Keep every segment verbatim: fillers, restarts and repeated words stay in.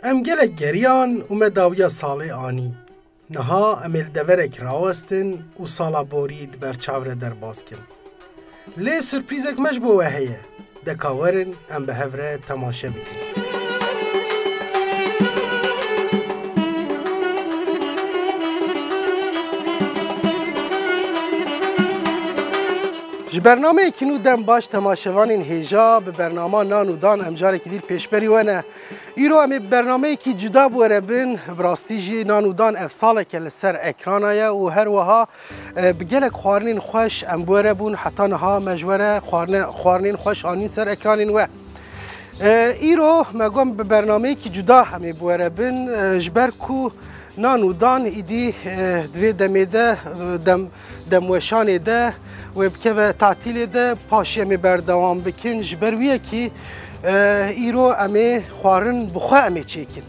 Em gelek geriyan û me dawiya salê anî. Niha em ê li deverek rawestin û sala borî di ber çav re derbas kin. Lê surprîzek me ji bo we heye. De ka werin em bi hev re temaşe bikin. Ji bernameyekî nû dem baş temaşevanên hêja, bi bernama Nan û Dan em carekî dî li pêşberî we ne. Îro em ê bi bernameyekî cuda bi we re bin. Bi rastî jî Nan û Dan ev saleke li ser ekrana ye û her wiha, e, bi gelek xwarinên xweş em bi we re bûn. Heta niha me ji we re xwarine-, xwarinên xweş anîn ser ekranên we. E, îro me got bi bernameyekî cuda em ê bi we re bin, e, ji ber ku Nan û Dan îdî, e, di vê demê de, e, dem, demweşanê de wê bikeve tatîlê de, paşê em ê berdewam bikin. Ji ber wî yekî, e, îro em ê xwarin bi xwe em ê çêkin.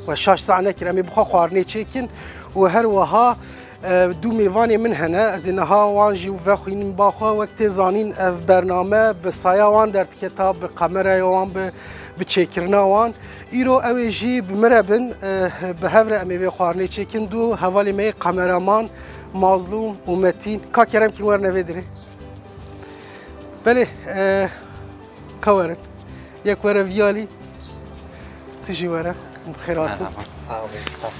We şaş zehf nekir, em ê bi xwe xwarinê çêkin û her wiha, e, du mêvanê min hene. Ez ê niha wan jî vexwînim ba xwe. Wek tê zanîn, ev bername bi saya wan derdiketa, bi kameraya wan, bi, bi çêkirina wan. Îro ew ê jî bi min re bin, e, bi hev re em ê vê xwarinê çêkin. Du hevalê me yê kameraman, Mazlûm û Metîn. Ka kerem kî werne vê dirê. Belê, e, ka werin. Yek were viyalî, tu jî were. Bi xêr hatin. Merhaba, sağ ol, spas.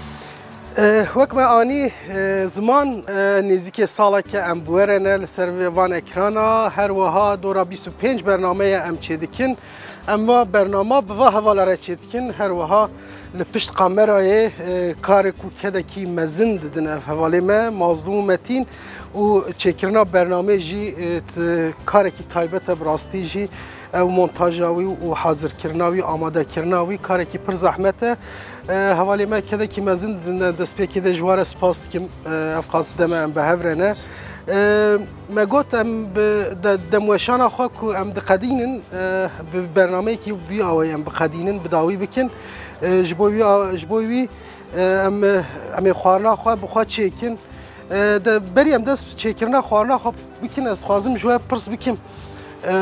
E, wek me anî, e, ziman, e, nêzîkê saleke em bi we re ne li ser vê van ekrana. Her wiha dora bîst û pênc bernameye em çêdikin. Em va bernama bi va hevala re çêdikin. Her wiha li pişt kamerayê, e, karek û kedekî mezin didin ev hevalê me, Mazlûm û Metîn, û çêkirina bernamê jî, e, t-, karekî taybet e bi rastî jî. Ew montaja wî û hazirkirina wî, amadekirina wî karekî pir zehmet e. E, hevalê me kedekî mezin didin, destpêkê de ji wan re spas dikim. E, ev qas deme em bi hev re ne. E, Me got em bi de-, demweşana xwe ku em diqedînin, e, bi bernameyekî wî awayî em biqedînin, bi dawî bikin. E, ji bo wî a-, ji bo wî, e, em, em ê xwarina xwe bi xwe çêkin. E, de berî em dest bi çêkirina xwarina xwe bikin, ez dixwazim ji we pirs bikim. E,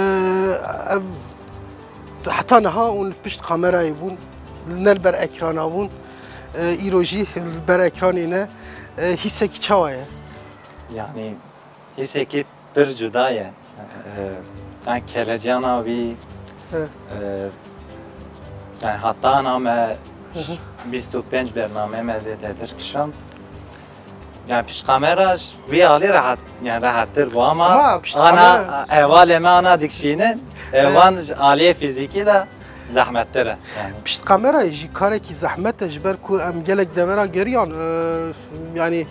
ev heta niha hûn li pişt kamerayê bûn, ne li ber ekrana bûn. E, îro jî li ber ekranê ne. E, hîsekî çawa ye? Yanî hîsekî pir cuda ye. Ee, yani kelecana wî, He. e, yani hatana me Hı hı. bîst û pênc bername me zêdetir kişand. Yani pişt kamera ji vî alî rehat, yani rehattir bû ama Ama pişt ana kamera evalê me ana dikşînin, He. evan ji aliyê fîzîkî de zehmettir e. Yani. Pişt kamerayê jî karekî zehmet e, ji ber ku em gelek devera geriyan, e, yanî,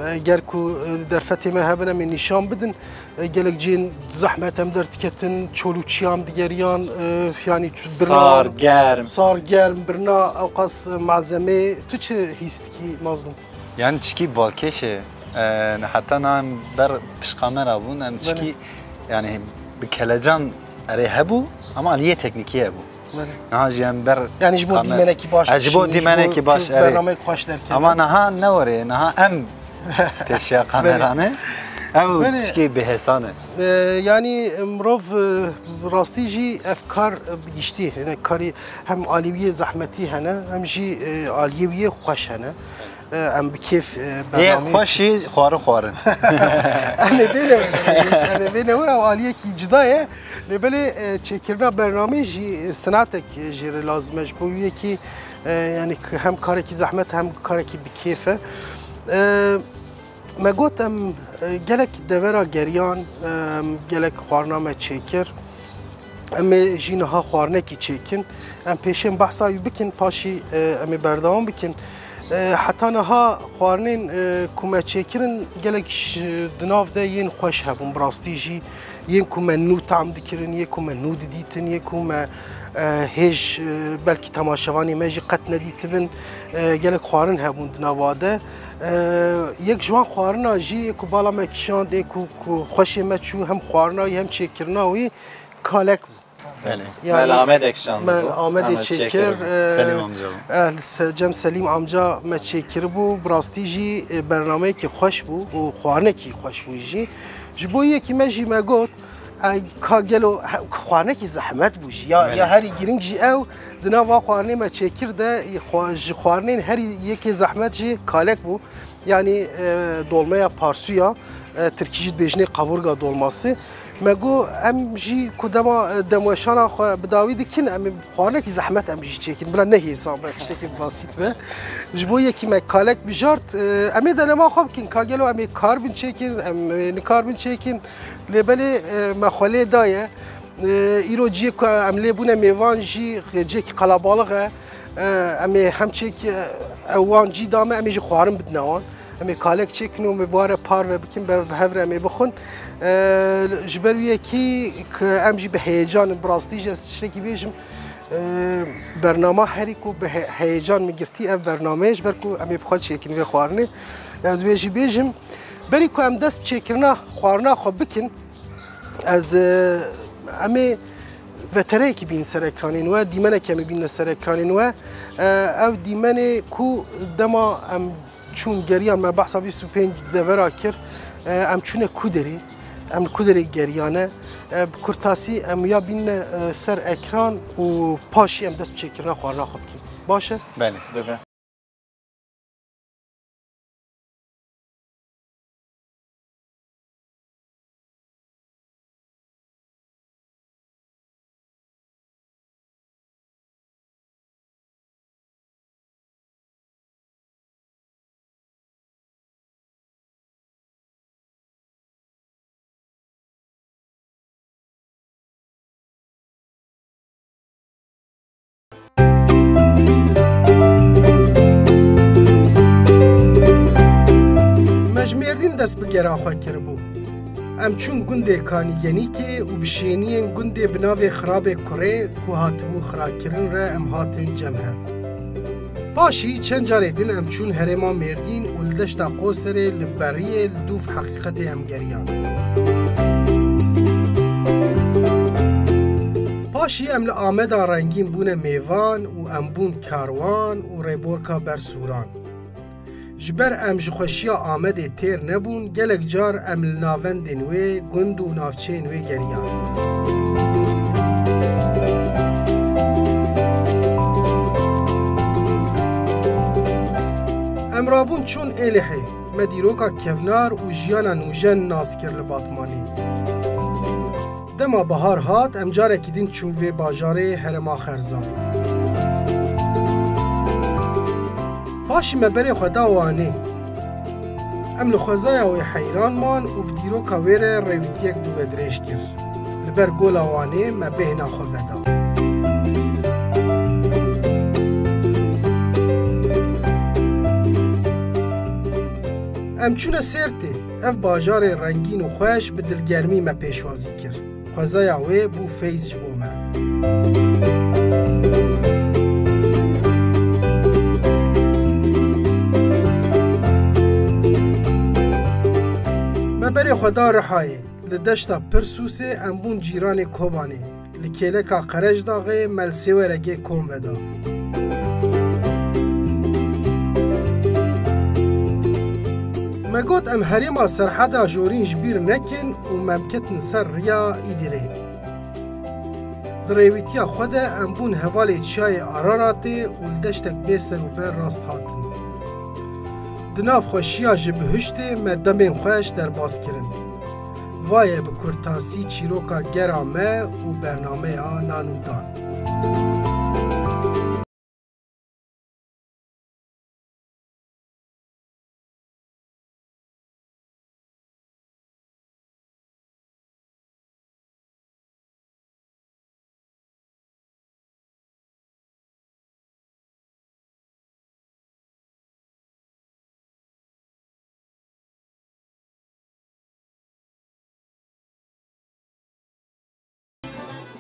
e, ger ku, e, derfetê me hebin, em ê nîşan bidin. E, gelek cihên zehmet em derdiketin, çol û çiya em digeriyan, e, yanî ç-, birna Sar, germ. Sar, germ, birna ewqas malzemeyê. Tu çi hîs dikî, Mazlûm? Yani tişkî balkêş e. E, heta nan ber pişt kamera bûn, em Belê. tişkî, yani bi kelecan erê hebû, ama aliyê teknîkî hebû. Belê. Niha jî em ber Yani ji bo kamer-, dîmenekî baş Ha, ji bo dîşînin, ji bo dîmenekî baş, erê. bernameyek xweş derkevin. Ama niha ne were, niha em pêşiya Belê. kamerane. Ew Belê. tişkî bihêsan e. E, yani mirov, e, rastî jî ev kar, e, bi giştî, yani karî hem alî wî yê zehmetî hene, hem jî, e, aliyê wî yê xweş hene. E, em bi kêf, e, Yê bernameyê xweş jî xwarin xwarin. Em ê bêne wir, em ê bêne wir, ew aliyekî cuda ye. Lê belê, e, çêkirina bernameyê jî, e, sinatek jê re lazim e. Ji bo wî yekî, e, yani k-, hem karekî zehmet hem karekî bi kêf e. E, me got em, e, gelek devera geriyan, e, em gelek xwarina me çêkir. Em ê jî niha xwarinekî çêkin. Em pêşên behsa wî bikin, paşî, e, em ê berdewam bikin. E, heta niha xwarinên, e, ku me çêkirin gelek ji, di nav de yên xweş hebûn. Bi rastî jî yên ku me nû tam dikirin, yê ku me nû didîtin, yê ku me, e, hêj, e, belkî temaşevanê me jî qet nedîtibin. E, gelek xwarin hebûn di nava de. E, yek ji wan xwarina jî yê ku bala me kişand, ê ku, ku xweşê me çû, hem xwarina wî hem çêkirina wî kalek bû. Belê. Yani, Mel Amedek şan Mel bû. Amedê Ahmet çêkir, Çekir. e, Selim amca bû. eh, Se-, Cem Selim amca me çêkiribû. Bi rastî jî, e, bernameyekî xweş bû û xwarinekî xweş bû jî. Ji bo yekî me jî me got, Ay, ka gelo, he, xwarinekî zehmet bû jî. Ya, Belê. Ya herî girîng jî ew, di nav van xwarinê me çêkir de, xwa-, ji xwarinên herî yekê zehmet jî kalek bû. Yanî, e, dolmeya parsû ya, e, tirkî jî dibêjinê kaburga dolması. Me got, em jî ku dema, e, demweşana xwe bi dawî dikin, em ê xwarinekî zehmet em jî çêkin. Bila ne hêsan be, tiştekî basît be. Ji bo yekî me kalek bijart, e, em ê denema xwe bikin. Ka gelo em ê karbin çêkin, em ê nikarbin çêkin. Lê belê, e, me xwe lê daye. E, îro ciyê ku em lê bûne mêvan jî ciyekî qelebalix e. E, em ê hem çêk, e, ew wan cî da me, em ê jî xwarin bidine wan. Em ê kalek çêkin û em ê bi wan re parve bikin, be, bi hev re em ê bixwin. E, ji ber wî yekî ku em jî bi heyecan in, bi rastî jî ez tiştekî bêjim. E, bernama herî ku bi he-, heyecan min girtî ev bername ye, ji ber ku em ê bi xwe çêkin vê xwarinê. Ez wê jî bêjim, berî ku em dest bi çêkirina xwarina xwe bikin, ez, e, em ê vetereyekî bînin ser ekranên we, dîmenekî em ê bînine ser ekranên we. E, ew dîmenê ku dema em çûn geriyan, me behsa bîst û pênc devera kir, e, em çûne ku derê, em li ku derê geriyane. E, bi kurtasî em ya bînine, e, ser ekran û paşî em dest bi çêkirina xwarina xwe bikin. Baş e? Belê, dibe. Me ji Mêrdîn dest bi gera xwe kiribû. Em çûn gundê Kanîgenîkê û bi şêniyên gundê bi navê Xirabê Kurê ku hatibû xirakirin re em hatin cem hev. Paşî çend carê din em çûn herêma Mêrdîn û li deşta Qoserê li beriyê li dûv heqîqetê em geriyan. Paşî em li Ameda Rengîn bûne mêvan û em bûn karwan û rêborka ber sûran. Ji ber em ji xweşiya Amedê têr nebûn, gelek car em li navendên wê gund û navçeyên wê geriyan. Em rabûn çûn Êlihê, me dîroka kevnar û jiyana nûjen nas kir li Batmanê. Dema bahar hat, em carekî din çûn vê bajarê herêma Xerzan. Paşî me berê xwe da Wanê. Em li xwezaya wê heyran man û bi dîroka wê re rêwîtiyek dûvedirêj kir. Li ber Gola Wanê me bêhna xwe veda. Em çûne Sêrtê. Ev bajarê rengîn û xweş bi dilgermî me pêşwazî kir. Xwezaya wê bû feyz ji bo me. Me berê xwe da Rihayê. Li deşta Pirsûsê em bûn cîranê Kobanê. Li kêleka Qerecdaxê me li Sêweregê kom veda. Me got em herêma Serheda Jorîn ji bîr nekin û me em ketin ser riya Îdîrê. Di rêwîtiya xwe de em bûn hevalê çiyayê Araratê û li deştek bê serûber rast hatin. Di nav xweşiya ji bihuştê me demên xweş derbas kirin. Va ye bi kurtasî çîroka gera me û bernameya Nan û Dan.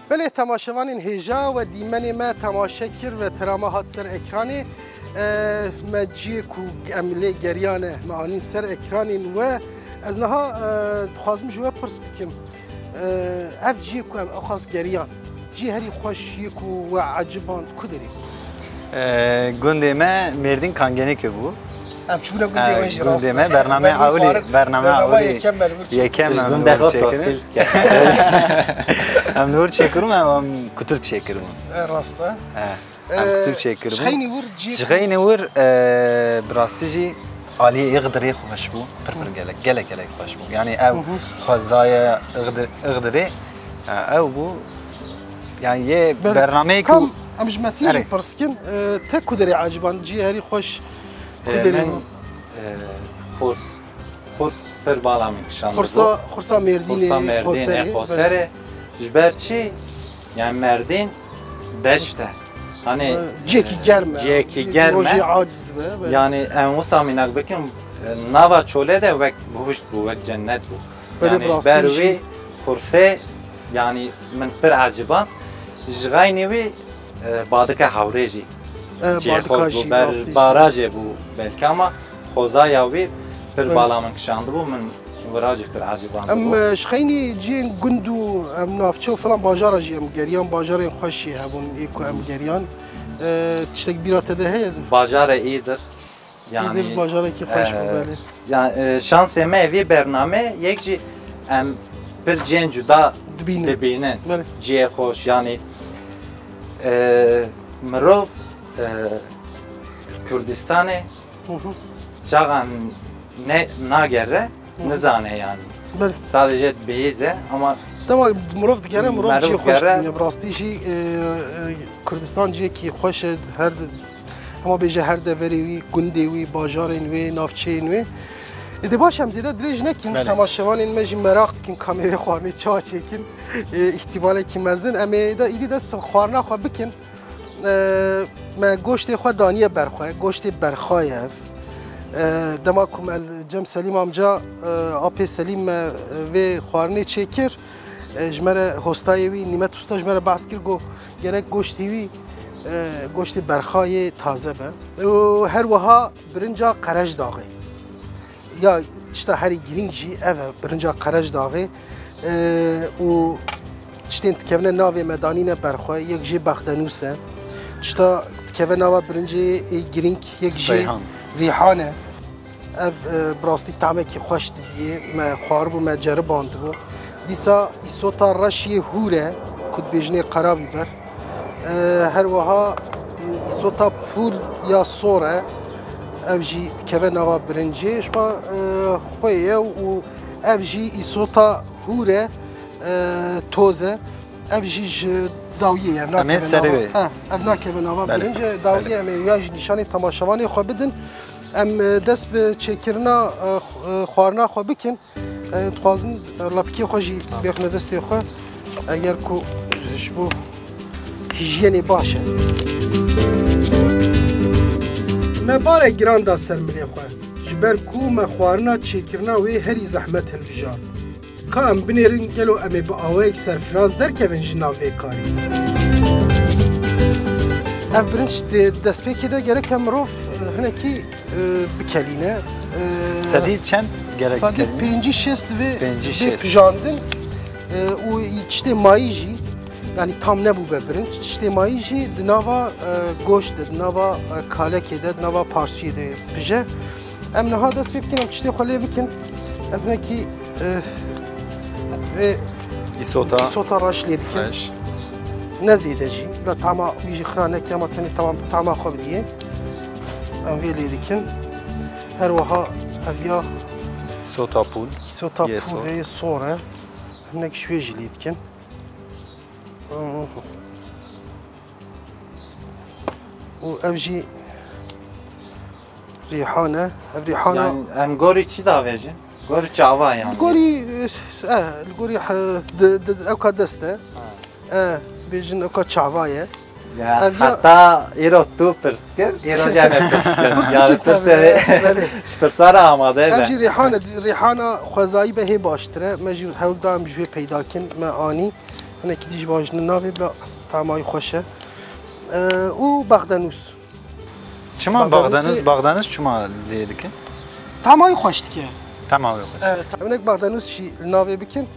Belê temaşevanên hêja, we dîmenê me temaşe kir, veterama hat ser ekranê. E, me ciyê ku em lê geriyane, me anîn ser ekranên we. Ez niha, e, dixwazim ji we pirs bikim. E, ev ciyê ku em ewqas geriyan, ciyê herî xweş yê ku we eciband ku derê? E, gundê me Mêrdîn Kangenîkê bû. Em çûne gundê Ha, we jî gundê rast me, e. bername Melbûr ewilî, Xwarik, bername bername ewilî yekem Melbûr çêkir. yekem Ji em gundê li wir xwe çêkirin. tofîl dike. Em li wir çêkirin, em, em kutul çêkirin. E, rast e. He, E, em kutul çêkirin. Ji xeynî wir ciyê Ji xeynî wir, e, bi rastî jî aliyê Îxdirê xweş bû, pir pir gelek, gelek gelek xweş bû. Yani ew Hı hı. xwezaya Îxdir-, Îxdirê, e, ew bû. Yani yê Belê. bernameyê ku Tam em ji Metîn jî Erê. pirs dikin, e, te ku derê eciban ciyê herî xweş ku E, derê min, bû? e, Xurs, Xurs pir bala min kişand Xursa, bû. Xursa Mêrdînê, Xursa Mêrdînê, Xoserê, Xoserê. belê. Ji ber çi? Yani Mêrdîn deşt e. Hani, Ciyekî e, germ e. ciyekî germ e. Rojê aciz dibe, belê. Yani em wisa mînak bikin, e, nava çolê de wek bihuşt bû, wek cennet bû. Belê, Yani bi ji rastî ber jî. wî Xursê, yani min pir eciban. Ji xeynî wî, e, Badika Hewrê jî E, cihê Badika xwe jî bû, ber rastî jî. barajê bû belkî ama xwezaya wî pir Belê. bala min kişandibû, min wira jî pir ecibandibû. Em, e, ji xeynî cihên gund û em navçe û filan bajara jî em geriyan, bajarên xweş jî hebûn ê ku em geriyan. E, tiştek bîra te de heye? Bajarê Îdir. Îdir Yani, bajarekî xweş bû, e, belê. yani, e, şansê me vê bername yek jî em pir cihên cuda Dibînin. dibînin. Belê. Cihê xweş, yani, e, mirov, e, Kurdistanê Hı hı. çaxan ne, nagere, Hı hı. nizane yani. Belê. Sadece bihîze ama Dema mirov digere, mirov Mirov cihê xweş digere. dibîne. Bi rastî jî, e, e, Kurdistan cihekî xweş e, her di-, hema bêje her deverê wî, gundê wî, bajarên wê, navçeyên wê. Êdî baş em zêde dirêj nekin. Belê. Temaşevanên me jî meraq dikin ka em ê vê xwarinê çawa çêkin. E, îhtîmalekî mezin. Em ê de îdî dest xwarina xwe bikin. E, me goştê xwe daniye ber xwe, goştê berxayê ev. E, dema ku me li Cem Selîm amca, e, apê Selîm me, e, vê xwarinê çêkir, e, ji me re hostayê wî, Nîmet Usta ji me re behs kir, got, gerek goştê wî, e, goştê berxayê taze be. Û her wiha birinca Qerejdaxê. Ya tişta herî girîng jî ev e, birinca Qerejdaxê, e, û tiştên dikevine navê me danîne ber xwe, yek jê Bexdenûs e. Tişta dikeve nava birincê ê girîng, yek jê Reyhan. Rîhan e. Ev, e, bi rastî tamekî xweş didiyê. Me xwaribû, me ceribandibû. Dîsa îsota reş yê hûr e, ku dibêjinê qerabîber. E, her wiha îsota pûl ya sor e. Ev jî dikeve nava birincê. Ji xwe, e, xwe ye û ev jî îsota hûr e, e, toz e. Ev jî ji dawiyê ye. Ev Em ê nakeve serê nava, wê. he, ev nakeve nava Belê. birincê. Dawiyê Belê. em ê ya jî nîşanê temaşevanê xwe bidin. Em, e, dest bi çêkirina, e, xw-, e, xwarina xwe bikin. E, dixwazin, e, lapikê xwe jî bêxine destê xwe. Eger ku ji bo hîjyenê baş e. Me barek giran da ser milê xwe. Ji ber ku me xwarina çêkirina wê herî zehmet hilbijart. Ka em binêrin gelo em ê bi awayek serfiraz derkevin ji nav vê karê? Ev birinc di destpêkê de gerek e mirov, e, hinekî, e, bikelîne. E, Sedî çend gerek Sedî bikelîne? pêncî şêst divê Pêncî bê şêst. pijandin. E, û tiştê mayî jî, yanî tam nebûbe birinc, tiştê mayî jî di nava, e, goşt de, di nava, e, kalekê de, di nava parsûyê de pije. Em niha dest pê bikin, em tiştê xwe lê bikin. Em hinekî, e, vê Îsota. îsota reş lê dikin. Reş. Ne zêde jî. Bila tama wî jî xira neke ama tenê tamam tama xwe bidiyê. Em vê lê dikin. Her wiha ev ya Îsota pûl. îsota Yê pûl sor. e, yê sor e. Hinek ji wê jî lê dikin. Û ev jî rîhan e. Ev rîhana Yani em gorî çi davêjin? Gorî çava yani. Gorî, eh, li gorî, eh, di, di, ewka dest e. Ha. Eh, bêjin ewka çava ye. Ya, Ev ya heta îro tu pirs kir, îro jî em ê pirs kir. Pirs Yani bikir pirs tabii, de belê. ji pirsa re amade Ev be. jî rîhana, rîhana xwezayî be hê baştir e. Me jî hewl da em ji wê peyda kin, me anî. Hinekî dî ji ban jin navê bila tamayî xweş e. E, û Baxdenûs. Çima Baxdenûsê Baxdenûs, Baxdenûs çima lê dikin? Tamayî xweş dike. Tamayî xweş. E, ta-, hinek Baxdenûs jî li navê bikin.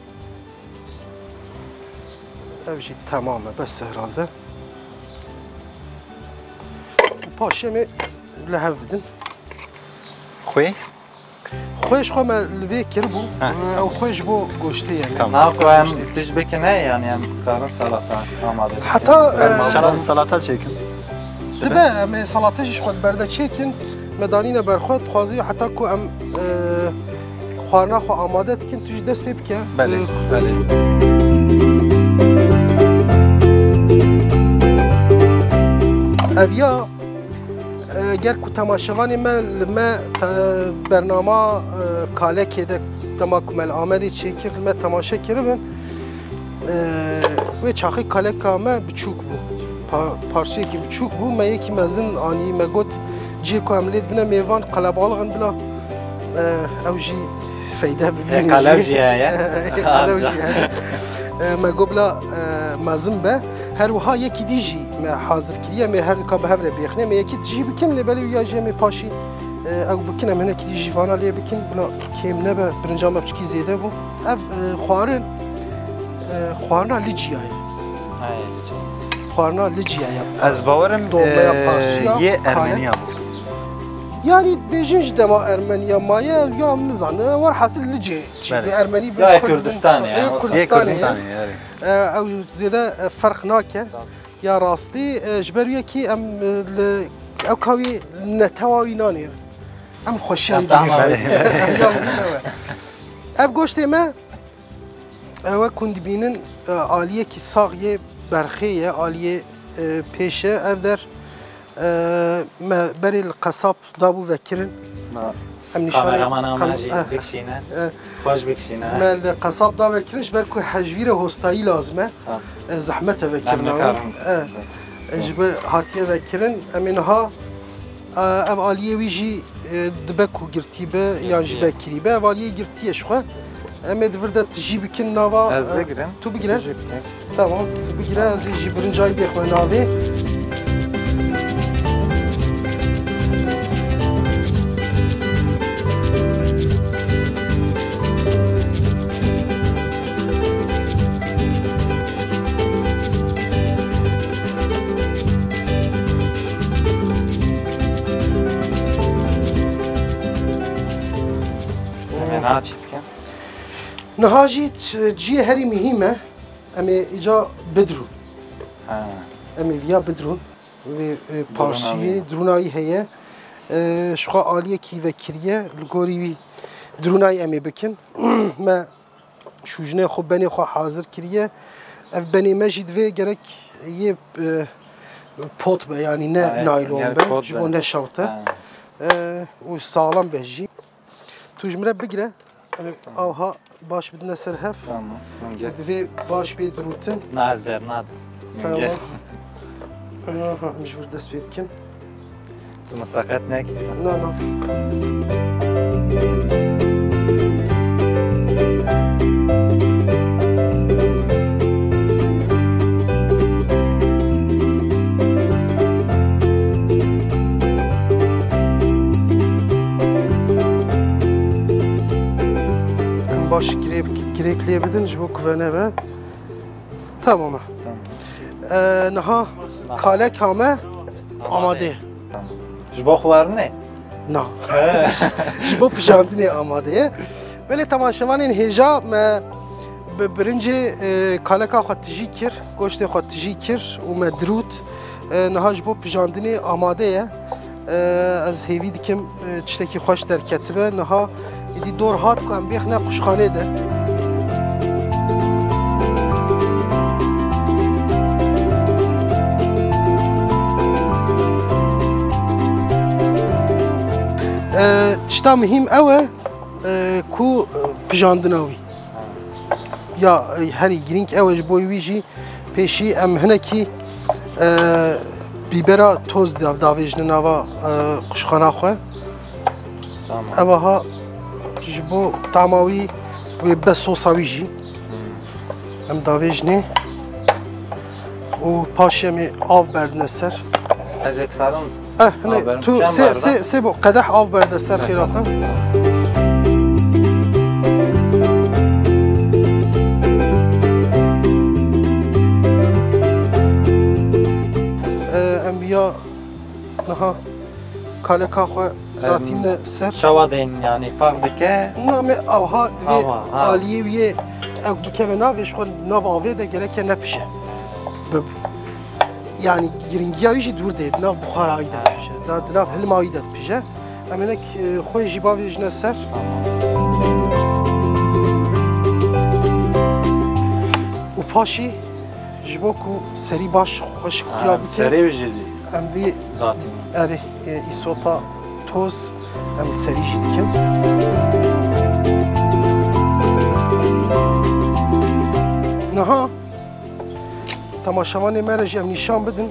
Ev jî temam e, bes herhalde. Û paşê em ê li hev bidin. Xwê? Xwê ji xwe me li vê kiribû. Heh. Ew xwê ji bo goştê ye. Tamam. Niha ku em tij bikin, he, yani em karin salata amade bikin. Heta, Em e, çalan salata çêkin. Dibe, em ê salata jî ji xwe di berde çêkin. Me danîne ber xwe, dixwazî heta ku em, e, xwarina xwe amade dikin, tu jî dest pê bike. Belê, E, belê. Ev ya, e, ger ku temaşevanê me li me te-, bernama, e, Kalekê de dema ku me li Amedê çêkir, li me temaşe kiribin, e, wê çaxê Kaleka me biçûk bû. Pa-, parsûyekî biçûk bû, me yekî mezin anî, me got, cihê ku em lê dibine mêvan qelebalix in bila, e, ew jî feyde bibîne. E, qelew jî heye. Qelew jî heye. E, me got bila, e, mezin be. Her wiha yekî dî jî me hazir kiriye, me her ka bi hev re bêxine, me yekî dî jî bikin, lê belê ya jî em ê paşî, e, ew bikin, em hinekî dî jî vana lê bikin, bila kêm nebe, birinca me piçkî zêde bû. Ev, e, xwarin, e, xwarina Licîya ye. Hayê, Licîya. Xwarina Licîya ye. Ez bawerim, Dolmeya e, parsûya yê Ermeniya bû. Yani bêjin ji dema Ermeniya maye, ya nizane, werhasil Licê. Belê. Ermenî bi Ya Kurd bin, Kurdistanê, ya, ya, Kurdistanê. Kurdistanê, yani. E, ew zêde, e, ferq nake. Tamam. Ya rastî, e, ji ber wê yekî em, e, li ew kawî netewa wî nanêrin. Em xweşiya wî dînin. Em ya wî dînin. Ev goştê me, e, wek hûn dibînin, e, aliyekî sax yê berxê ye, aliyê, e, pêş e. Ev der, e, me berê li qesab dabû vekirin. Ma Em nîşanê kameramana me kam-, jî eh, bikişîne. Eh. Xweş bikişîne. Me li qesab da vekirin, ji ber ku hejvîrê hostayî lazim e. Tamam. Eh, zehmet e vekirin. Em nikarin. Eh. Eh, ji ber hatiye vekirin. Em ê niha, eh, ev aliyê wî jî, eh, dibe ku girtî be yan jî Girtî ye. vekirî be. Ev aliyê girtî ye ji xwe. Em ê di vir de tijî bikin nava, Ez eh, bigirim. Tu bigire. Tijî bikin. Tamam, tu bigire, ez ê jî birincayî bêxme navê. Em ê niha çi bikin? Niha jî t-, cihê herî muhîm e. Em ê îca bidrûn. Ha. Em ê viya bidrûn. Vê, e, Dirûna parsiyê, wî. Dirûna wî heye. E, ji xwe aliyekî vekiriye. Li gorî wî dirûna wî em ê bikin. Me şûjinê xwe, benê xwe hazir kiriye. Ev benê me jî divê gerek yê, e, pot be, yanî ne Ha, naylon gerek be, pot ji be. bo neşewte. Ha. E, û saxlem be jî. Tu ji min re bigire. Em ê Tamam. awha baş bidine ser hev. Tamam. Min gel. Divê baş bê dirûtin. Na, ez dernadim. Min Tamam. gel. Aha, em ji vir dest pê bikin. Tu min seqet nekî. Na, na. Em baş girê-, girêk lê bidin ji bo ku venebe. Tamam e. Tamam. Ee, niha Niha. kaleka me amade. Tamam. Ji bo xwarinê? Na. He. Ji bo pijandinê amade ye. Belê temaşevanên hêja me bi birincê, e, kaleka xwe tijî kir, goştê xwe tijî kir û me dirût. E, niha ji bo pijandinê amade ye. E, ez hêvî dikim, e, tiştekî xweş derketibe. Niha êdî dor hat ku em bêxine quşxanê de. E, tişta muhîm ew e, e, ku, e, pijandina wî. Ya, e, herî girîng ew e, ji bo wî jî pêşî em hinekî, e, bîbera toz dav-, davêjine nava, e, quşxana xwe. Tamam. Ev aha ji bo tama wî wê be sosa wî jî. Hmm. Em davêjinê û paşê em ê av berdine ser. Ez ê dikarim Eh, hine, Aferin. tu Çend sê, bardak? sê, sê bo qedeh av berde ser xêra xwe. Eh, em ya niha Kaleka xwe Em, datîne ser. Çawa deyên, yanî, ferq dike? Na me avha divê Ava, ha. Aliyê wî yê ew bikeve navê, ji xwe nav avê de gereke nepije. Bi, yanî, giringiya wî jî dûr de, di nav buxara wî de dipije. Da, di nav hilma wî de dipije. Em hinek, e, xwe jî bavêjine ser. Û paşî ji bo ku serî baş xweş xuya Ha, bike, serê jî em vî datîne. Erê, e, îsota toz em li serî jî dikin. Niha temaşevanê me re jî em nîşan bidin.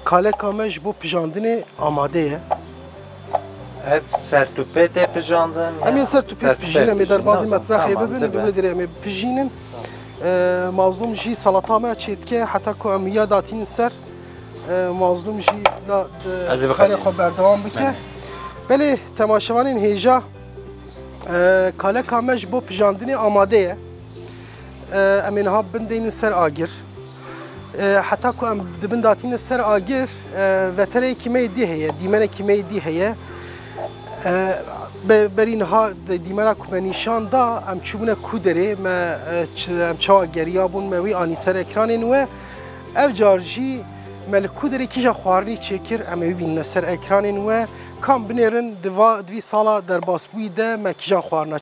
Kaleka me ji bo pijandinê amade ye. Ev sertûpê tê pijandin? Em ê ser tûpê pijîn, em ê derbazî metbexê bibin, li wê derê em ê pijînin. Tamam. E, Mazlûm jî salata me çêdike, heta ku em ya datînin ser, e, Mazlûm jî la, e, karê xwe berdewam bike. Belê. Belê, temaşevanên hêja, e, kaleka me ji bo pijandinê amade ye. E, em ê niha bindeynin ser agir. E, heta ku em dibin datîne ser agir, e, veterekî me yê dî heye, dîmenekî me yê dî heye. E, be-, berî niha di dîmena ku me nîşan da, em çûbûne ku derê, me, e, ç-, em çawa geriya bûn, me wî anî ser ekranên we. Ev car jî me li ku derê kîja xwarinî çêkir, em ê wî bînine ser ekranên we. Kam binêrin, di va, di vî sala derbasbûyî de me kîjan xwarina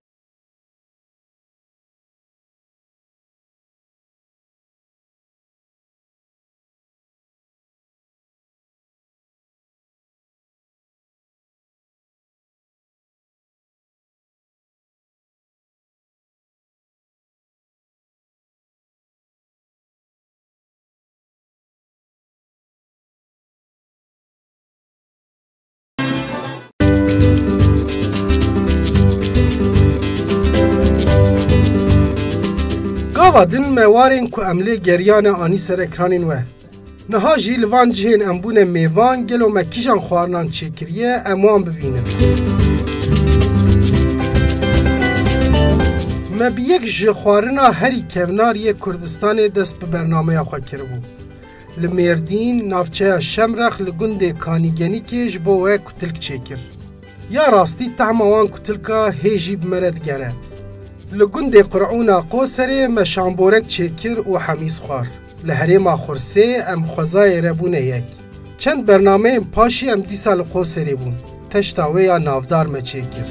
Gava din me warên ku em lê geriyane anî ser ekranên we. Niha jî li van cihên em bûne mêvan, gelo me kîjan xwarinan çêkiriye, em wan bibînin. Me bi yek ji xwarina herî kevnar yê Kurdistanê dest bi bernameya xwe kiribû. Li Mêrdîn, navçeya Şemrex, li gundê Kanîgenîkê ji bo we kutilk çêkir. Ya rastî tehma wan kutilka hê jî bi me re digere. Li gundê Qur'ûna Qoserê me şamborek çêkir û hemîz xwar. Li herêma Xursê em xwezayê re bûne yek. Çend bernameyên paşî em dîsa li Qoserê bûn. Teşta wê ya navdar me çêkir.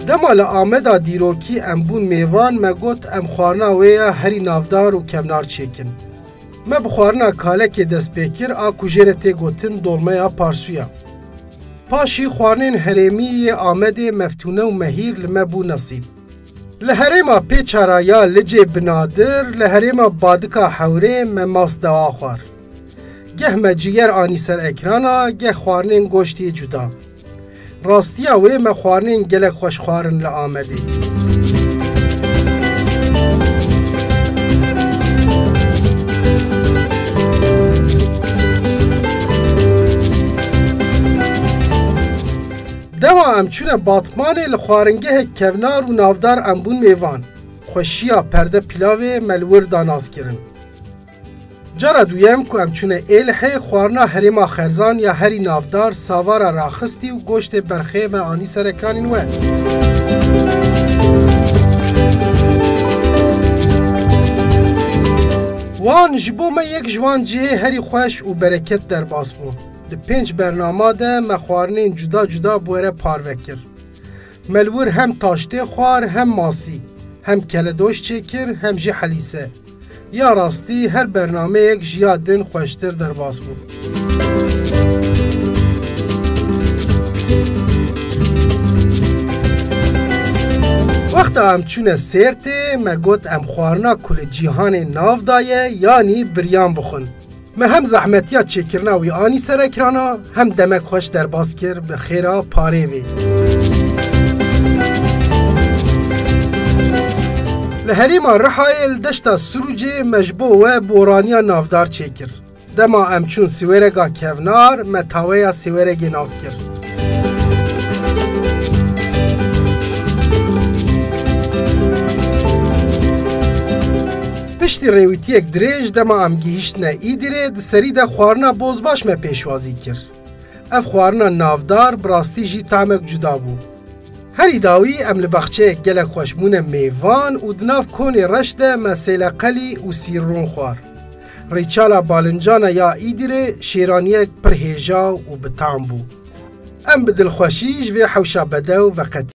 Dema li Ameda dîrokî em bûn mêvan, me got em xwarina wê ya herî navdar û kevnar çêkin. Me bi xwarina kalekê dest pê kir, a ku jê re tê gotin dolmeya parsûya. Paşî xwarinên herêmî yê Amedê, meftûne û mehîr li me bû nesîb. Li herêma Pêçara ya Licê Binadir, li herêma Badika Hewrê me mas dewa xwar. Geh me ciyer anî ser ekrana, geh xwarinên goştê cuda. Rastiya wê me xwarinên gelek xweş xwarin li Amedê. Dema em çûne Batmanê, li xwaringehek kevnar û navdar em bûn mêvan. Xweşiya perde pîlavê me li wir da naskirin. Cara duyem ku em çûne Êlihê, xwarina herêma Xerzan ya herî navdar, savara raxistî û goştê berxê me anî ser ekranên we. Wan ji bo me yek ji wan cihê herî xweş û bereket derbas bû. Di pênc bernama de me xwarinên cuda cuda bi we re parve kir. Me li wir hem taştê xwar, hem masî, hem keledoş çêkir, hem jî helîse. Ya rastî her bernameyek ji ya din xweştir derbas bû. Wexta em çûne Sêrtê, me got em xwarina ku li cîhanê nav daye, yanî biryan bixwin. Me hem zehmetiya çêkirina wî anî ser ekrana, hem demek xweş derbas kir, bi xêra parê vê. Li herêma Rihayê li deşta Sirûcê me ji bo we boraniya navdar çêkir. Dema em çûn Siwêrega Kevnar, me taweya Siwêregê nas kir. Piştî rêwîtiyek dirêj, dema em gihîştine Îdîrê, di serî de xwarina bozbaş me pêşwazî kir. Ev xwarina navdar bi rastî jî tamek cuda bû. Herî dawî em li baxçeyek gelek xweş bûne mêvan û di nav konê reş de me sêleqelî û sîrrûn xwar. Rîçala balincana ya Îdîrê şêraniyek pir hêja û bi tam bû. Em bi dilxweşî ji vê hewşa bedew veqetî.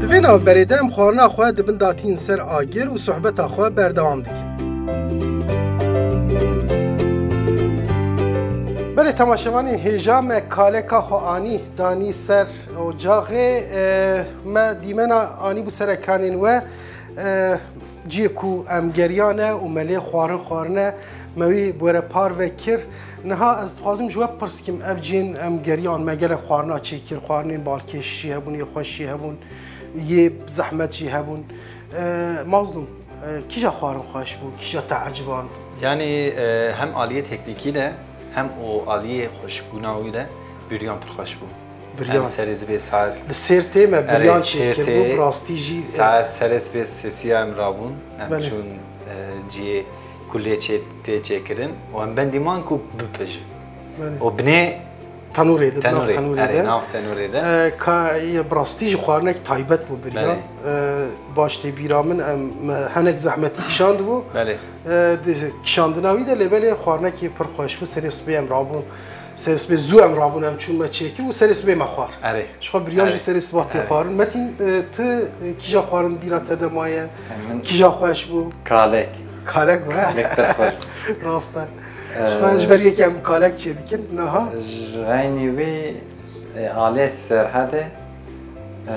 Di vê navberê de em xwarina xwe dibin datîn ser agir û sohbeta xwe berdewam dikin. Belê temaşevanên hêja, me kaleka xwe anî danî ser ocaxê, e, me dîmena anîbû ser ekranên we. E, cihê ku em geriyan e û me lê xwarin xwarine, me wî bi we re parve kir. Niha ez dixwazim ji we pirs kim, ev cihên em geriyan, me gelek xwarina çêkir, xwarinên balkêş jî hebûn, yê xweş jî hebûn, yê zehmet jî hebûn. E, Mazlûm, e, kîja xwarin xweş bû, kîja te eciband? Yanî, e, hem aliyê teknîkî de, hem û aliyê xweşbûna wî de bûriyan pir xweş bû. Bûriyan. Em serê zibê saet Li Sêrtê me Erê, bûriyan çêkir bû, Sêrtê bi rastî jî, e, saet serê zibê sêsiya em rabûn. Em Belê. çûn, e, cihê ku lê çê tê çêkirin û em bendî man ku bipije. Belê. Û binê Tenûrê de, nav tenûrê, tenûrê erê, de. nav tenûrê de. E, ka, ye, bi rastî jî xwarinek taybet bû bûriyan. Belê. E, baş tê bîra min, em, me henek zehmetî kişandibû. Belê. E, di kişandina wî de lê belê xwarinekî pir xweş bû. Serê sibê em rabûn. Serê sibê zû em rabûn, em çûn me çêkir û serê sibê me xwar. Erê. Ji xwe bûriyan jî Erê. serê siba tê Erê. xwarin. Metîn, e, tu, e, kîja xwarin bîra te de maye? Min Kîja xweş bû? Kalek. Kalek bû, he? Kalek pir xweş bû. Rast e. Ee, Ji xwe ji ber yekê em kalek çê dikin, niha? Ji xeynî wî, e, alê Serhedê, e,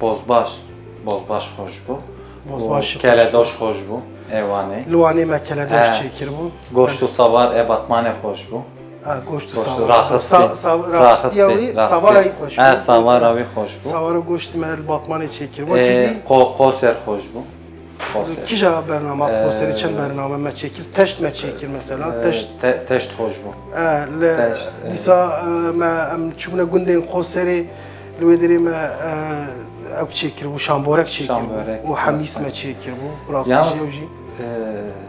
bozbaş, bozbaş xweş bû. Bozbaş Û xweş bû. keledoş xweş bû, ê Wanê. Li Wanê me keledoş He. çêkiribû. Goşt û savar ê Batmanê xweş bû. Ha, goşt û Goşt û savar. raxistî, Sa-, sa-, raxistî, raxistiya wî, raxistî. savara wî xweş He, bû. savara wî xweş bû. Savara goştî me li Batmanê çêkir. Wekî Ê, dî qo-, qoser xweş bû. Qoser. Kîja bernama, Ee, qoserê çend bername me çêkir? Teşt me çêkir mesela. ee, Teşt. te-, teşt xweş bû. Ee, li Teşt, ee. dîsa, ee, me, em çûbûne gundên qoserê, li wê derê me, ee, ew çêkir bû, şamborek çêkir bû. Şamborek, Û hemîs rast. me çêkir bû. Rastî Yalnız, jî ew jî. ee,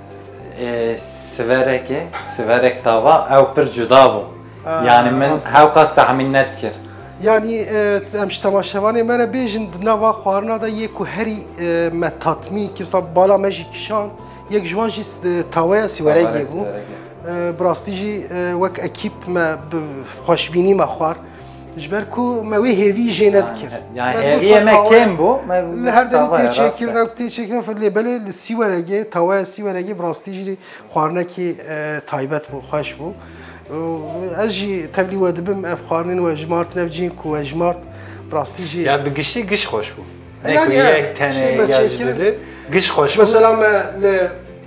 Ê, sivereke, siverek tava, ew pir cuda bû. Ha, Yanî min rast. hewqas tehmîn nedikir. Yanî, e, em ji temaşevanê me re bêjin, di nava xwarina de yê ku herî, e, me tatmîn kir, sa bala me jî kişand, yek ji wan jî s-, e, taweya siweregê Taweya bû. siweregê. E, bi rastî jî, e, wek ekîp me bi xweşbînî me xwar. Ji ber ku me wê hêvî jê nedikin. Yani, yani Me hêviyê me kêm bû, me Li her demî tê çêkirin, ew tê çêkirin, lê belê li Sîweregê, tawaya Sîweregê bi rastî jî xwarinekî, e, taybet bû, xweş bû. Û ez jî tevlî we dibim, ev xwarinên we jimartin, ev cihên ku we jimart, bi rastî jî Ya bi giştî giş xweş bû. Ne Yani, ku evet, yek tenê şey me ya çêkirin. ji dudu, giş xweş bû. Mesela me li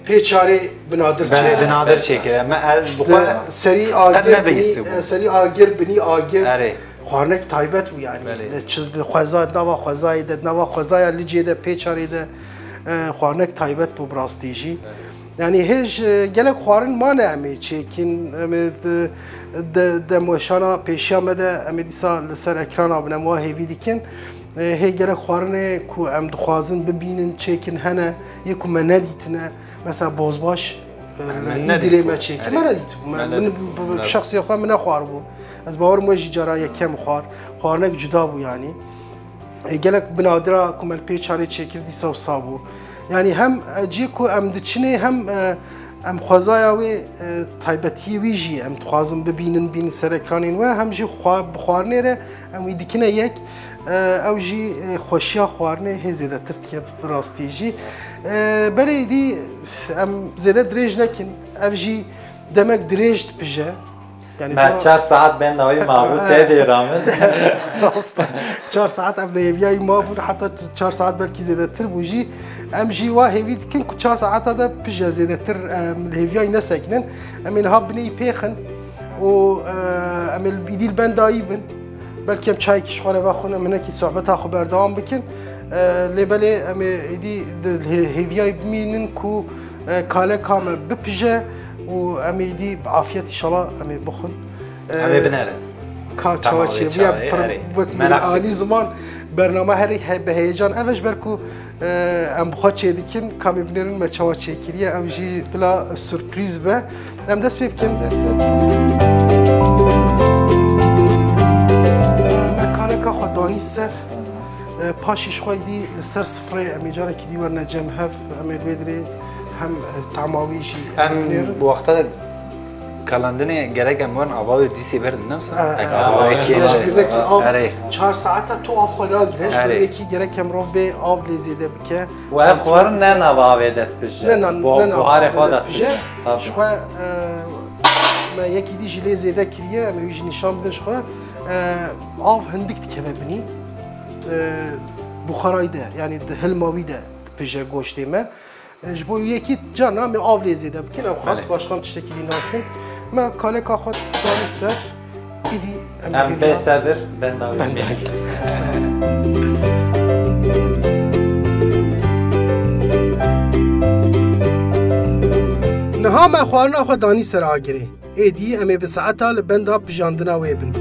Pêçarê bi nadir Belê, çêkir. bi nadir çêkir. Me ez bi Di xwe serî qet agir nebihîstibû. binî, serî agir binî agir. Erê. Xwarinek taybet bû yani. Belê. Li çi-, di xweza, di nava xwezayê de, di nava xwezaya Licê de, Pêçarê de, e, xwarinek taybet bû bi rastî jî. Belê. Yani hêj, e, gelek xwarin mane em ê çêkin, em ê di, de, demweşana pêşiya me de em ê dîsa li ser ekrana bin em wa hêvî dikin. E, hê gelek xwarinê ku em dixwazin bibînin, çêkin hene, yê ku me nedîtine. Mesela bozbaş, e, Em li nedîtibû. Îdîrê me çêkir. Erê. Me nedîtibû. Me Me min, nedîtibû. bi, bi Me şexsiya xwe min nexwaribû. Ez bawerim we jî cara yekem xwar. Xwarinek cuda bû yanî. E, gelek binadira ku me li Pêçarê çêkir dîsa wisa bû. Yanî hem, e, cihê ku em diçinê hem, e, em xwezaya wê, e, taybetiyê wî jî em dixwazin bibînin, bînin ser ekranên we, hem jî xwa-, bi xwarinê re em wî dikine yek, e, ew jî, e, xweşiya xwarinê hê zêdetir dike bi rastî jî. E, belê dî em zêde dirêj nekin, ev jî demek dirêj dipije. Yani Me dora- çar saet benda wî mabû, te dê ramin. Rast e. Çar saet ev li hêviya wî mabûn, heta çar saet belkî zêdetir bû jî. Em jî wa hêvî dikin ku çar saeta de pije zêdetir, em, li hêviya wî nesekinin. Em ê niha binê wî pêxin û, e, em ê îdî li benda wî bin. Belkî em çayekî ji xwe re vexwin, em hinekî sohbeta xwe berdewam bikin. E, lê belê em ê îdî di hê-, hêviya wî bimînin ku, e, kaleka me bipije û em ê îdî bi afiyet înşallah em ê bixwin. Em ê binerin. Ka çawa çêbûye, pir wek min anî ziman, bername herî he-, bi heyecan ev e, ji ber ku, e, em bi xwe çêdikin, ka em ê binêrin me çawa çêkiriye, ew jî bila surprîz be. Em dest pê bikin. Em dest pê bikin. Me kaleka xwe danî ser. E, paşî ji xwe dî li ser sifrê em ê carekî dî werine cem hev, em ê li wê dirê hem, e, tama wî jî Em binêrin. Bi wexta kalandinê gerek em werin ava wê dîsê berin, ne wisa? E, Ek e, ava e, wê kêm e, be. Ji ber av Erê. Çar saeta tu av xwe nagire, ji ber Erê. Wê yekî gerek em rov bê av lê zêde bike. Û ev xwarin ne nava avê de dipije. Ne nan-, Bo-, ne nava buharê avê xwe de de dipije. Dipije. Tabii. Ji xwe, e, me yekî dî jî lê zêde kiriye, em ê wî jî nîşan bidin ji xwe. E, av hindik dikeve binî. E, buxarayî de, yani di hilma wî de dipije goştê me. E, ji bo yekî carna em ê av lê zêde bikin, ew xas Belê. Başqa em tiştekî dî nakin. Me kaleka xwe danî ser, îdî em Em hêviya bê sebir, benda wî Benda bimînin. Niha me xwarina xwe danî ser agirê. Êdî em ê bi saeta li benda pijandina wê bin.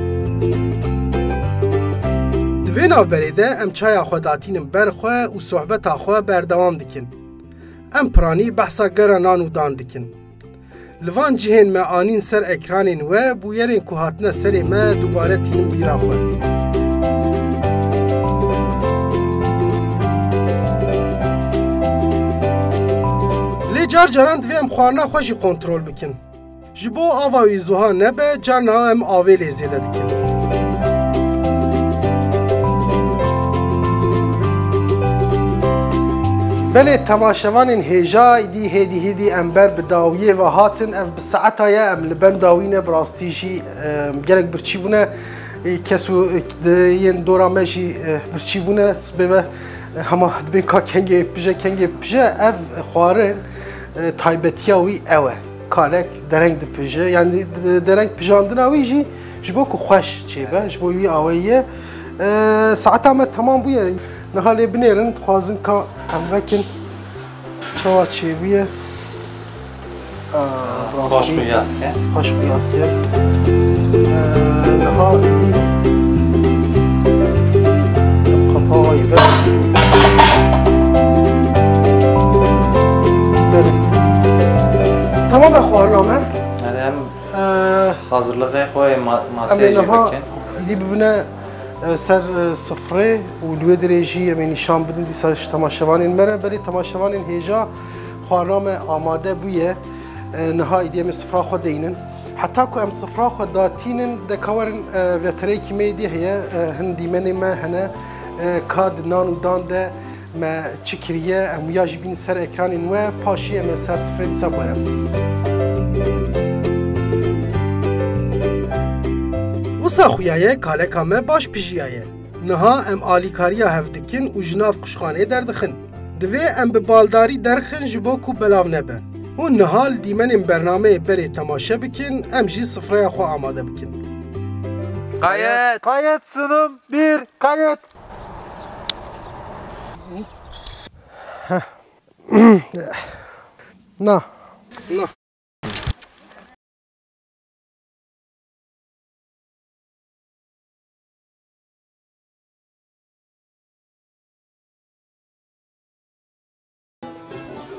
Di vê navberê de em çaya xwe datînin ber xwe û sohbeta xwe berdewam dikin. Em piranî behsa gera nan û dan dikin. Li van cihên me anîn ser ekranên we, bûyerên ku hatine serê me dubare tînin bîra xwe. Lê car caran divê em xwarina xwe jî kontrol bikin. Ji bo ava wî zuha nebe, carna em avê lê zêde dikin. Belê temaşevanên hêja, îdî hêdî hêdî em ber bi dawiyê ve hatin. Ev bi saeta ye, em li benda wî ne, bi rastî jî, e, gelek birçî bûne. E, kes û, e, di yên dora me jî, e, birçî bûne. Sibê ve, e, hema dibên ka kengê pije, kengê pije. Ev xwarin, e, taybetiya wî ew e. Kalek dereng dipije. Yani, de-, dereng pijandina wî jî ji bo ku xweş çêbe, ji bo wî awayî ye. E, saeta me temam bûye. Niha lê binêrin, dixwazin ka em vekin çawa çêbûye. E, Xweş rastî xuya dike. Xweş xuya dike. E, niha em qapawa wî ver. Belê. Tamam e xwarina me. Yani em Ee, hazırlığı koy ma-, Em ê masaya niha bikin. Îdî bibine, e, ser, e, sifrê û li wê dirê jî em ê nîşan bidin dîsa ji temaşevanên me re. Belê temaşevanên hêja xwarina me amade bûye. E, niha îdî em ê sifra xwe deynin. Heta ku em sifra xwe datînin, de ka werin, e, vetereyekî me êdî heye, e, hin dîmenê me hene, e, ka di nan û dan de me çi kiriye, em wiya jî bînin ser ekranên we, paşî em ê ser sifrê dîsa werin. Wisa xuya ye, kaleka me baş pijiyaye. Niha em alîkariya hev dikin û ji nav quşxanê derdixin. Divê em bi baldarî derxin ji bo ku belav nebe. Hûn niha li dîmenên bernameyê berê temaşe bikin, em jî sifreya xwe amade bikin. Kayıt. Kayıt sunum bir, kayıt. Na. Na.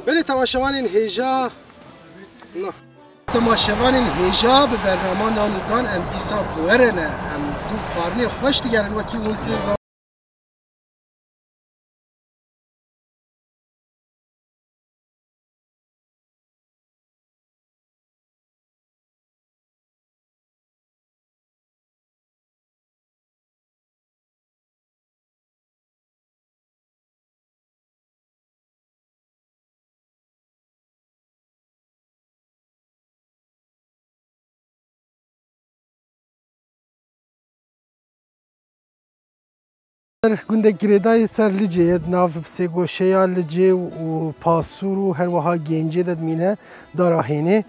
Belê temaşevanên hêja, na. Temaşevanên hêja bi bernama Nan û Dan em dîsa bi we re ne. Em dûv xwarinê xweş digerin wekî hûn tê zan. Gundek girêdayî ser Licê ye, di nav sêgoşeya Licê û Pasûr û her wiha Gencê de dimîne, dara Hênê.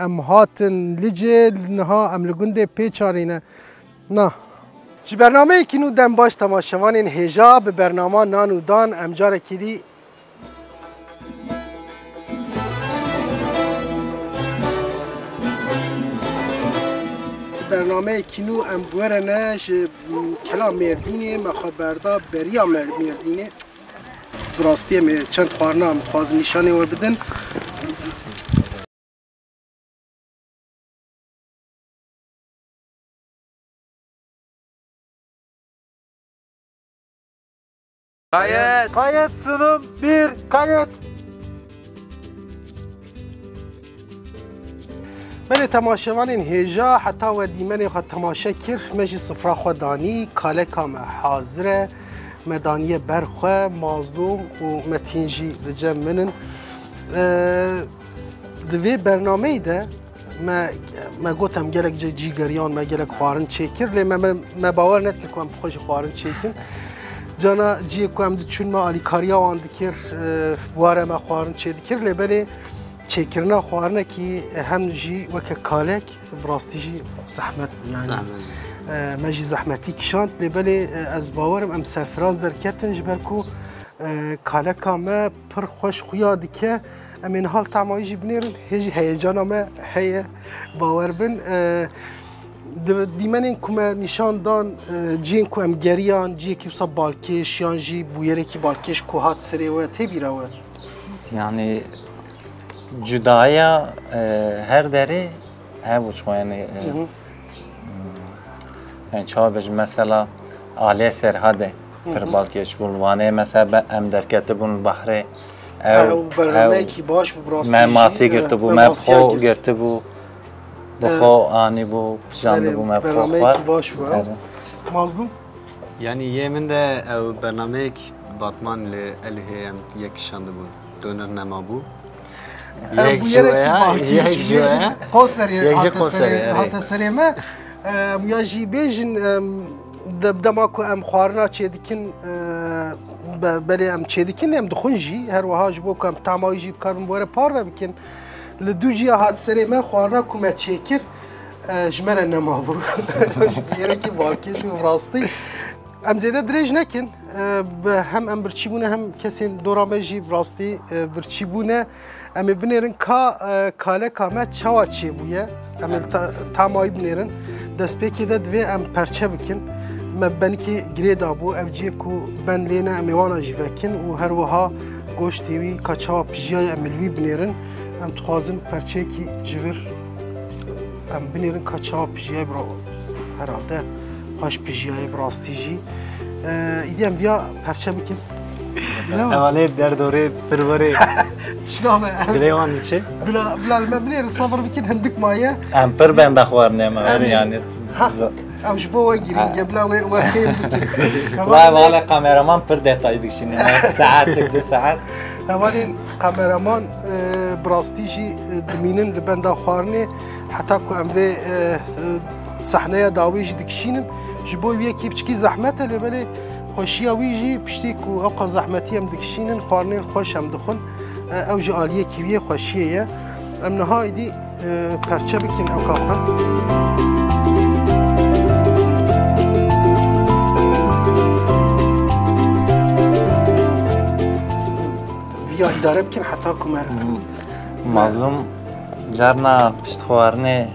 Em hatin Licê, niha em li gundê Pêçarî ne. Na. Ji bernameyekî nû dem baş temaşevanên hêja, bi bernama Nan û Dan em carekî dî Bernameyekî nû em bi we re ne, ji kela Mêrdînê, me xwe berda beriya Mêr-, Mêrdînê. Bi rastî em ê çend xwarina em dixwazin nîşanê we bidin. Kayıt. Kayıt, sunum bir, kayıt. Belê temaşevanên hêja, heta we dîmenê xwe temaşe kir, me jî sifra xwe danî, kaleka me hazir e, me daniye ber xwe, Mazlûm û Metîn jî li cem min in. Ee, Di vê bernameyê de me, me got em gelek cî, cî geriyan, me gelek xwarin çêkir, lê me, me, me bawer nedikir ku em bi xwe jî xwarin çêkin. Cana ciyê ku em diçûn me alîkariya wan dikir, e, ware me xwarin çêdikir, lê belê çêkirina xwarinekî hem jî weke kalek bi rastî jî zehmet bû, yani. Zehmet. E, me jî zehmetî kişand, lê belê, e, ez bawerim em serfiraz derketin ji ber ku E, kaleka me pir xweş xuya dike. Em ê niha li tema wî jî binêrin. Hê jî heyecana me heye. Bawer bin. E, di dîmenên ku me nîşan dan, e, cihên ku em geriyan, cihekî wisa balkêş yan jî bûyerekî balkêş ku hat serê we tê bîra we? Yani cudaya, e, her derê Hebû çi xwe, yani, e, Hı hı. yani, çawa bêjim, mesela, aliyê Serhadê Hı hı. pir balkêş bû. Li Wanê, mesela, be-, em derketibûn li behrê. Ew, Ew bernameyekî ew baş bû, bi rastî me jî, masî e, girtibû, me me bi masiya xwe girt. girtibû, bi E, xwe anîbû, pijandibû, belê, me bi xwe bernameyekî xwar. baş bû, ew. Belê. Mazlûm? Yani, yê min de ew bernameyek Batman li Elihê em yek kişandibû. Doner nema bû. Em Yek bûyerekî jûya, balkêş yek bûye jûya. jî Qoserê Yek jî hate Qoserê, serê, erê. hate serê me. Em ya jî bêjin, em, de-, dema ku em xwarina çêdikin, e, be-, belê em çêdikin, em dixwin jî. Her wiha ji bo ku em tama wî jî bikarin bi we re parve bikin. Li dû jî ya hat serê me xwarina ku me çêkir, e, ji me re nema bû. Ji bûyerekî balkêş û rastî. Em zêde dirêj nekin. E, bi hem em birçî bûne hem kesên dora me jî bi rastî, e, birçî bûne. Em ê binêrin ka, e, kaleka me çawa çêbûye. Em ê ta-, tama wî binêrin. Destpêkê de divê em perçe bikin. Me benikê girê dabû. Ev cihê ku ben lê ne em ê wana jî vekin û her wiha goştê wî ka çawa pijiyaye em ê li wî binêrin. Em dixwazin perçeyekî ji vir em binêrin ka çawa pijiyaye bi ra-, herhalde xweş pijiyaye bi rastî jî. E, îdî em viya perçe bikin. Bila Hevalê derdorê pirverê Tişna be. Dilê wan diçe. Bila, bila li me binêrin, sabir bikin, hindik maye. Em pir benda xwarinê me, Em yani. Ha, z-, ew ji bo we girîng e, Ha. bila we, we fêm bikin. Vay, vale kameraman pir detayî dikişîne. Saetek, du saet. Hevalên kameraman, e, bi rastî jî, e, dimînin li benda xwarinê, heta ku em vê, e, sehneya dawî jî dikişînin. Ji bo wî yekî piçkî zehmet e, lê belê xweşiya wî jî piştî ku ewqas zehmetî em dikişînin, xwarinên xweş em dixwin. E, ew jî aliyekî wî yê xweşiyê ye. Em niha êdî, e, perçe bikin ewka xwe. Viya îdare bikin heta ku me Mazlûm carna pişt xwarinê,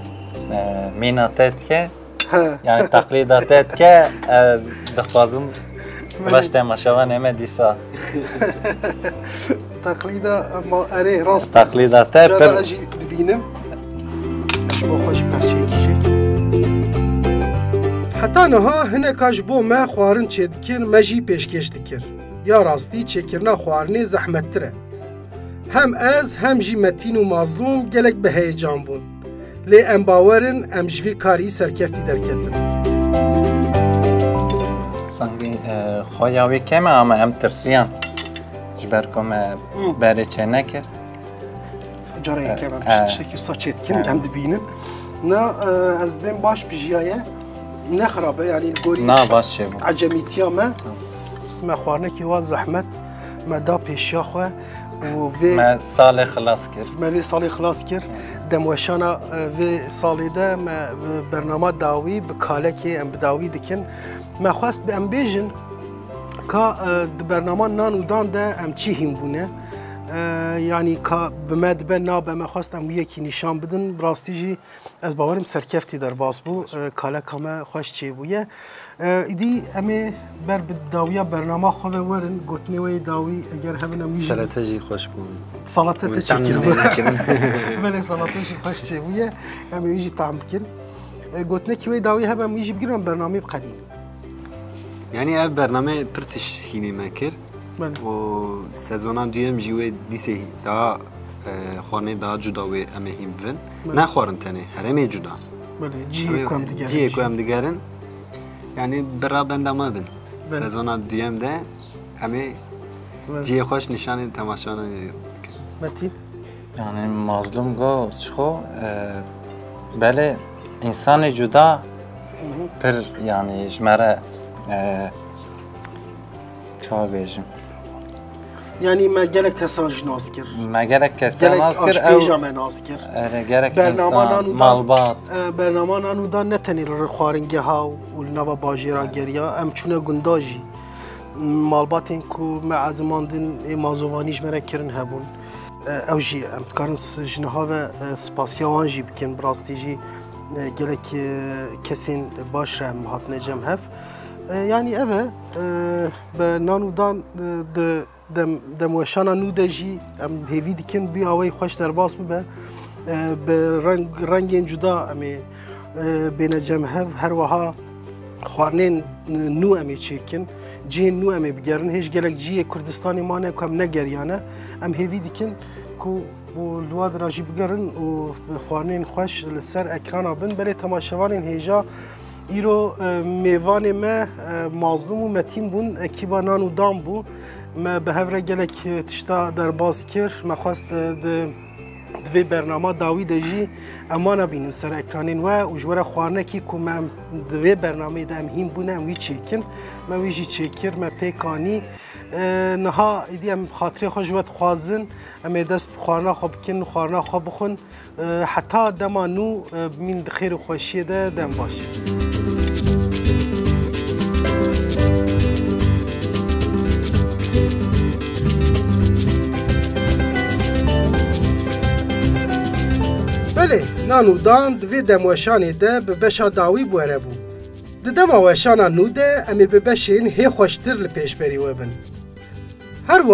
e, mîna te dike. He. Yani teqlîda te dike, ez dixwazim baş temaşevanê me dîsa. Teqlîda ma erê rast. Teqlîda te Cara pir ez jî dibînim. Ji bo xwe jî perçeyekî jî. Heta niha hineka ji bo me xwarin çêdikir, me jî pêşkêş dikir. Ya rastî çêkirina xwarinê zehmettir e. Hem ez hem jî Metîn û Mazlûm gelek bi heyecan bûn. Lê em bawer in em ji vî karî serkeftî derketin. Sangî, e, xoya wî kêm e, ama em tirsiyan. Ji ber ku me Hı. berê çê nekir. Cara E, yekem em e. tiştekî wisa çê dikin, E. em dibînin. Na, e, ez dibêm baş pijiyaye. Ne xirab e, yanî li gorî Na, baş çêbû. ecemîtiya me. Me xwarinekî wan zehmet, me da pêşiya xwe û vê Me salê xilas kir. me vê salê xilas kir. Demweşana, e, vê salê de me, e, bernama dawî bi kalekê em bi dawî dikin. Me xwest bi em bêjin ka, e, di bernama nan û dan de em çi hîn bûne. E, yanî ka bi me dibe nabe, me xwest em wî yekî nîşan bidin. Bi rastî jî ez bawerim serkeftî derbas bû. E, kaleka me xweş çêbûye. E, îdî em ê ber bi dawiya bernama xwe ve werin. Gotinê we yê dawî eger hebin em wî jî Selate jî xweş bû. Salate te Wî tam çêkiribû. neynekirin. Belê, salate jî xweş çêbûye. Em ê wî jî tam bikin. E, gotinekî wê dawî hebe em wî jî bigirin, em bernameyê biqedînin. Yanî ev bername pir tişt hînî me kir. Belê. Û sezona duyem jî wê dîsê daha, e, xwarinê daha cuda wê em ê hîn bivin. Belê. Ne xwarin tenê, herêmê cuda. Belê, cihê Em ê ku em digerin cihê jî. ku em digerin, yanî bira benda me bin. Belê. Sezona duyem de em ê Belê. cihê xweş nîşanê temaşevanê bikin. Metîn? Yani Mazlum go çixo, e, belê, insanê cuda pir, yani ji me re, e, çawa bêjim? Yani me gelek kesan jî nas kir. Me gelek kesan Gelek nas kir, ew aşpêja me nas kir. Ere, gerek Bernama insan, nan û dan, malbat. e, bernama nan û dan ne tenê li xwaringeha û li nava bajêra geriya, em çûne gunda jî. Malbatên ku me ezimandin ê mazovanî ji me re kirin hebûn. E, ew jî em dikarin s-, ji niha ve, e, spasiya wan jî bikin. Bi rastî jî, e, gelek, e, kesên baş re em hatine cem hev. E, yanî ev e, e, bi nan û dan, e, di dem-, demweşana nû de jî em hêvî dikin bi awayî xweş derbas bibe. E, bi reng, rengên cuda em ê, e, bêne cem hev. Her wiha xwarinên nû em ê çêkin, cihên nû em ê bigerin. Hêj gelek cihê Kurdistanê mane ku em negeriyane. Em hêvî dikin ku û li wa dira jî bigerin û xwarinên xweş li ser ekrana bin. Belê temaşevanên hêja, îro, e, mêvanê me, e, Mazlûm û Metîn bûn, ekîba Nan û Dan bû. Me bi hev re gelek, e, tişta derbas kir. Me xwest, e, di, di vê bernama dawî de jî em wana bînin ser ekranên we û ji we re xwarinekî ku me em di vê bernameyê de em hîn bûne, em wî çêkin. Me wî jî çêkir, me pêk anî. E, niha îdî em xatirê xwe ji we dixwazin. Em ê dest bi xwarina xwe bikin, xwarina xwe bixwin. E, heta dema nû, e, bimîn di xêr û xweşiyê de, dem baş. Belê, Nan û Dan di vê demweşanê de bi beşa dawî bi we re bû. Di dema weşana nû de em ê bi beşên hê xweştir li pêşberî we bin. Her